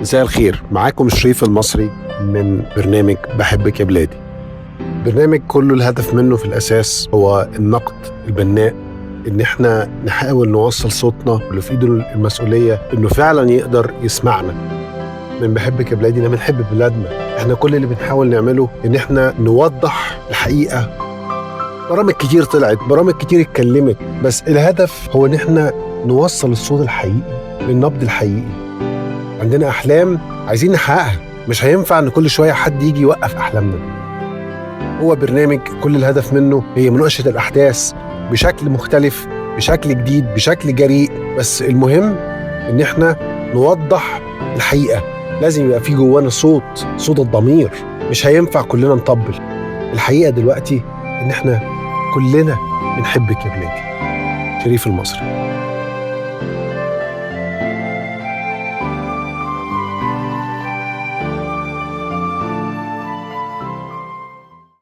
مساء الخير، معاكم شريف المصري من برنامج بحبك يا بلادي. برنامج كله الهدف منه في الأساس هو النقد البناء، إن إحنا نحاول نوصل صوتنا اللي في إيده المسؤولية إنه فعلا يقدر يسمعنا. من بحبك يا بلادي، إحنا بنحب بلادنا، إحنا كل اللي بنحاول نعمله إن إحنا نوضح الحقيقة. برامج كتير طلعت، برامج كتير اتكلمت، بس الهدف هو إن إحنا نوصل الصوت الحقيقي للنبض الحقيقي. عندنا أحلام عايزين نحققها، مش هينفع إن كل شوية حد يجي يوقف أحلامنا. هو برنامج كل الهدف منه هي مناقشة الأحداث بشكل مختلف، بشكل جديد، بشكل جريء، بس المهم إن إحنا نوضح الحقيقة. لازم يبقى في جوانا صوت، صوت الضمير. مش هينفع كلنا نطبل. الحقيقة دلوقتي إن إحنا كلنا بنحبك يا بلادي. شريف المصري.